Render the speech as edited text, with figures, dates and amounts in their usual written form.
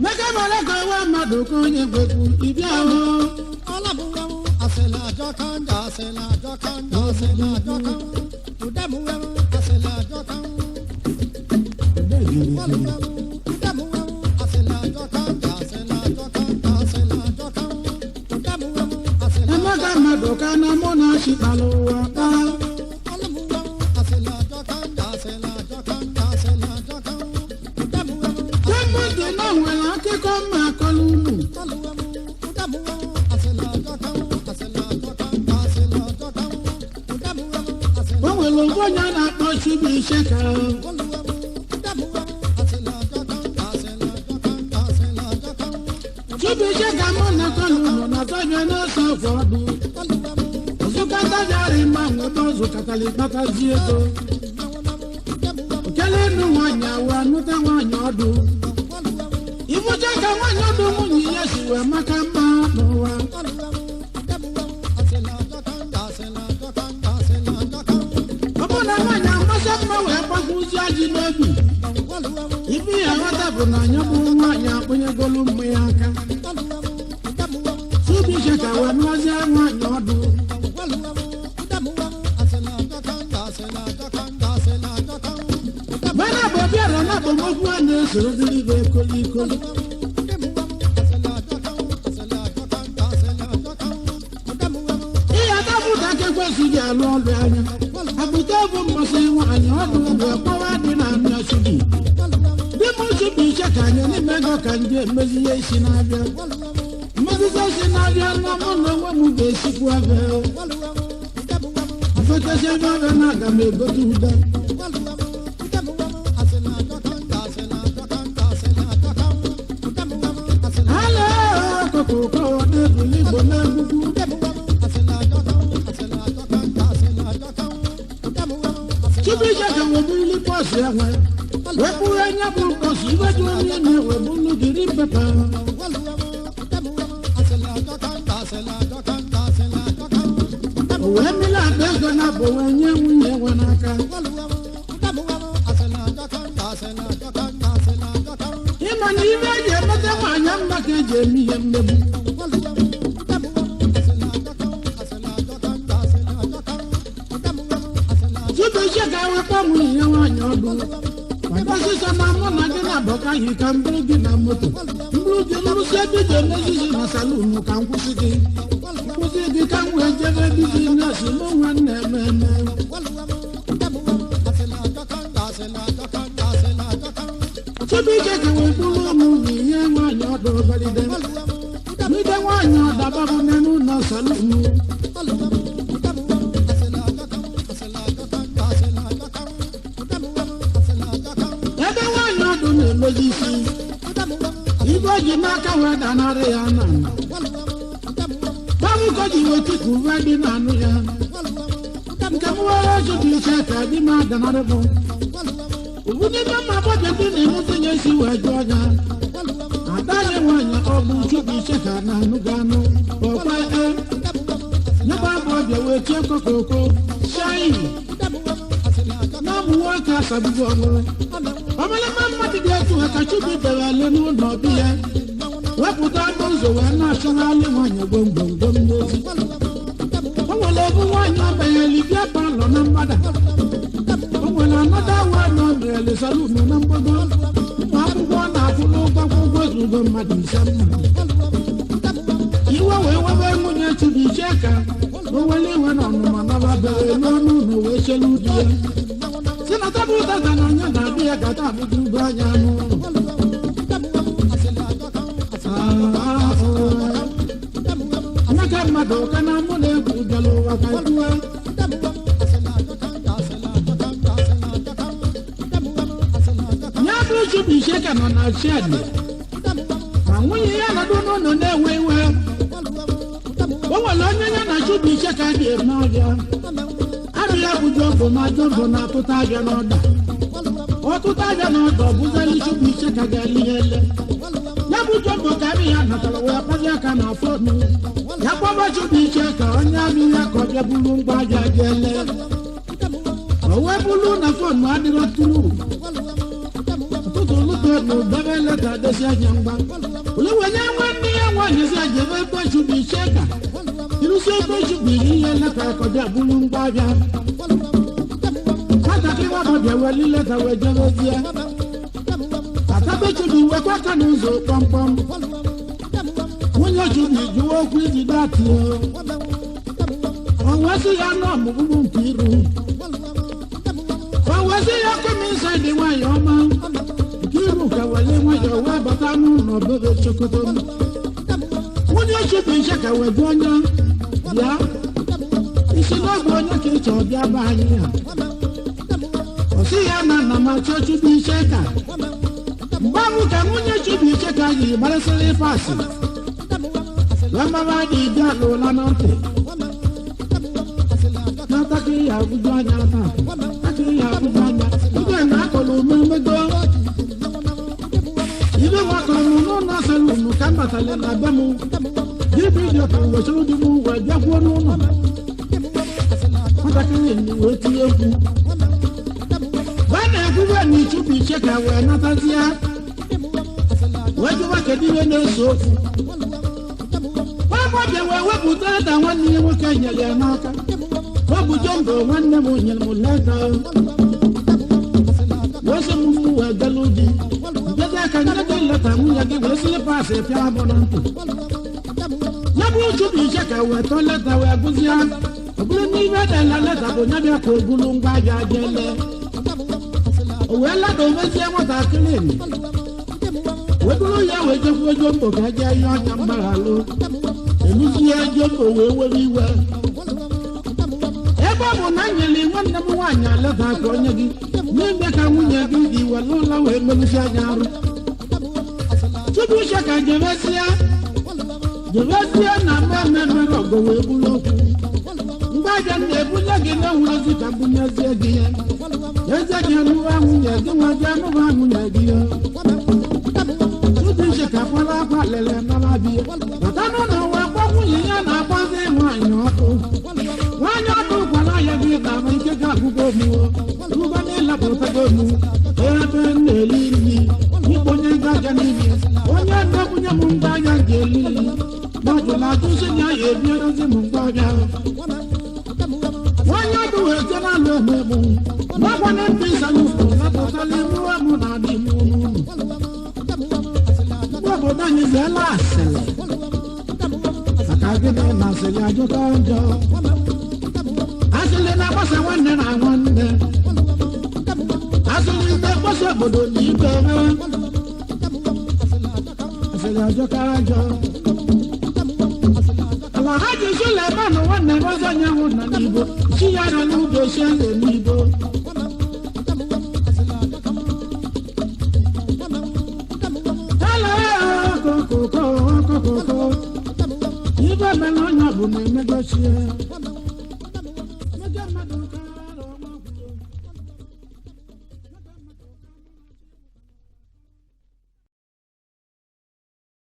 Maka mara ka ọwa mmadụ ka onye gwekwu ịbịa hụ. Emeka mmadụ ka na mụ na achịkpala ụwa kpaa. Kemgbe na nwere akụkọ mma akọlụ unu. O nwere ofu onye a na-akpọ Chibuike ka Chibuike ka mụ na akọlụ unu na-atọbịa n'ọsọ ụfọdụ. Ọzụkata bịara mma nwebe ọzụkatara ịkpatazi ego. Okele nụ nwaanyị awụ anụta nwaanyị ọdụ. Ibuche ka nwaanyị ọdụ nwunye ya si wee maka mma n'ụwa. Ọ bụrụ na nwaanyị amasị mma wee gbakwuzie ji n'obi. Ibe ya ghọta bụ na anya bụ nwaanyị akpụnyegolu mmụ ya aka. Chibuike ka wee nụọzie nwaanyị ọdụ. Mana bụ bịara na agbamokwu a na-esoro dịrị ibe kolikoli. Ihe adapụta ka ekwesịghị alụ ọlụ anya. Apụta bụ mmasị nwaanyị ọdụ wee kpọwa dị na anụ Chibu. Di m Chibuike ka anyị n'ime ego ka nje emezi ihe isi na-abịa. Mmezizi isi na-abịa na mụ na onwe m ga-esikwu abịa. Ofetesi ebe abịa na aga m egote ude. Halo, akụkụ ụkọ n'ebuli Igbo n'egwugwu. Chibuike ka wee buru pọsụ enwe. Wee buru anya bụ pọsụ ibe dị onye na-ewe bulu jiri pepa. O wee mmiri akpa ego na bụ wee nye nwunye nwe n'aka. Ịma na ibe eji emeta nwaanyị mma ka eji eme ihe mmegbu. Chibuike ka wekwa nwunye ya nwaanyị ọdụ. Maka ọsịsọ na mụ na gị na-abọka yi ka m bụrụ gị na moto. Mbụrụ gị nrụsị ebe ị ga-emezizi na saluun ka m kwụsị gị. Nkwụsị gị ka m wee jebe bizinesi mụ nwa m na-eme eme. Chibuike ka wee bụrụ ụmụ nwunye nwaanyị ọdụ balide. N'ide nwaanyị ọdaba bụ n'elu ụlọ saluun. Ebe nwaanyị ọdụ na-emezi isi. Igwe ji n'aka wee danarị ya na ala. Babu ka ji wee tiku uwe dị n'anụ ya. Nke m were Chibuike ka di m adanarị bụ. Obu n'ime mma agbọbịa ndị na-emute ya isi wee jụọ ya. Ada anyị nwaanyị ọ bụ Chibuike ka na-anụ gị anụ. Ọkwa e. Nyekwa abụ ọbịa wee tie kokoko. Shayi. Na ụmụ nwoke asabugo ọṅụrụ. Ọmalịma mmadụ dị etu ha ka Chibu bịara ale n'ụlọ ọbịa ya. Wepụta ọnụ ụzọ wee na-achọgharị nwaanyị gwomgwomgwom n'ezi. O nwere obu nwaanyị ọ megheli bịa palọ na mgbada. O nwere anọda nwaanyị ọ megheli saluun na mgbago. Ụmụ akwụkwọ na-akwụ n'ụgwọ akwụkwọ zugo mmadụ ise mma. Iwe wee webe nwunye Chibuike ka o were iwe na ọnụma naba bere n'ọnụ ụlọ wee chelu di ya. Si na tebụl tata na anya na-abịa ya gata abụgo ugbo anya n'ụlọ. Emeka mmadụ ka na mụ na-egwu bịara ụwa ka ikwuwe. Ya bụ Chibuike ka nọ na shedi. Ma nwunye ya nọdụ n'ụlọ na-ewe iwe. O nwere onye ya na Chibuike ka dị eme ọbịa. Arụ ya bụ jọmbụ ma jọmbụ na-atụta abịa n'ọda. Ọtụtụ abịa n'ọda ọ bụzali Chibuike ka ga-ele ihe ele. Ya bụ jọmbụ ka abịa ya natara wee kpazi aka na fọnụ. Ya kpọba Chibuike ka onye amị ya ka ọ bịa buru ngwa abịa ga-ele. O wee bụrụ na fọnụ adịrọ tụrụ. Ụtụtụ lụta n'ụdebe leta desi anya mgba ole wenye nwanne ya nwaanyị si ajebe ebe chubu iche ka irusi ebe chubu ihe leta kọjá bụrụ ngwa abịa nwatakịrị nwa weli leta wee jebezie atabechubu wekwa aka n'ụzọ kpọmkpọm nwunye chubu juwa okwu iji datio o wee sị ya nọ ọmụgbugbu nke iru o wee sị ya come inside nwanyị ọma nke iru ka wele nwayọọ wee bata n'ụlọ bebe chokoto nwunye chubu nche ka wee gụọ onye bịa isi n'ọbụ onye ka ị chọọ bịa be anyị ya ọ sị ya na nna m achọ chubu iche ka mgbe ahụ ka nwunye chubu iche ka yi gbarịsịrị ife asị wee mara dị dị ala ụla na ntị na-atakịrị ya agụjụ anya taa takịrị ya agụjụ anya ibe na akọrọ ume mmego ibe nwa akọrọ m n'ụlọ salun ka m batara na be m dibụ dị ọkụ wechara di m wee bịakwuo n'ụlọ nwatakịrị m wee tinye egwu gwa na-ekwube na ichubu iche ka wee natazie wee jụwa kedu ihe na-ese okwu nwagbọbịa wee wepụta leta nwanne ya nwoke nyere ya n'aka ọ bụ jọmbo nwanne m nyere m leta wee sị m mụ wee galu di ndezi aka nye gị leta nwunye gị wee sịlịpasị pịa m na ntị ya bụ chubu iche ka wee tọọ leta wee gụzie ọ bụrụ n'ime edela leta bụ nya bịa ka o buru ngwa ahịa jee lee o wee lada omezie nwatakịrị wee buru ya wee jekwuo jombo ka jee ihe ọnya mgbaghalụ eluzie jombo wee were iwe ebe ọ bụ na nyere nwanne m nwaanyị aleta ka onye gị n'ime ka nwunye gị dị were ụlọ wee merụsi anya arụ tupu uche ka jebezie jebezie na mmemme mere ọgọ wee buru okwu mgbe aja m na-ebunye gị na-ewurozi ka mbunyezie gị ya eze gị anụwa nwunye gị nwa gị anụwa nwunye gị ya tupu uche ka kwara akwa lele nara bi bata n'ụlọ wee gwa nwunye ya na-agbazi nwaanyị ọkụ nwaanyị ọkụ gwara ya gị na ma ike ga-agwụgo mụo rụgo n'ịlapụtago mụ ebe m na-eli nri ikponye ngaja n'imi onye na-ebunye m ngwa ahịa ga-eli nri ma jụrụ ajụ sị na ya ebierozi m ngwa ahịa nwaanyị ọdụ wee jee n'alụ emegbu n'ọkwa na ntị salụfụ napụtala emuwe mụ na adị m n'ụlọ ndị obodo anyị zeela asịrị maka gịnị na asịrị ajụka njọ asịrị na-agbasa nwanne na nwanne asịrị na-agbasa obodo na ibe asịrị ajụka njọ ala ha ji Suleman nwanne m ọzọ nyanwụ na n'igbo chi ya nọ n'udo si eze n'igbo kokoko ibe mere onye bụ na-emegochie.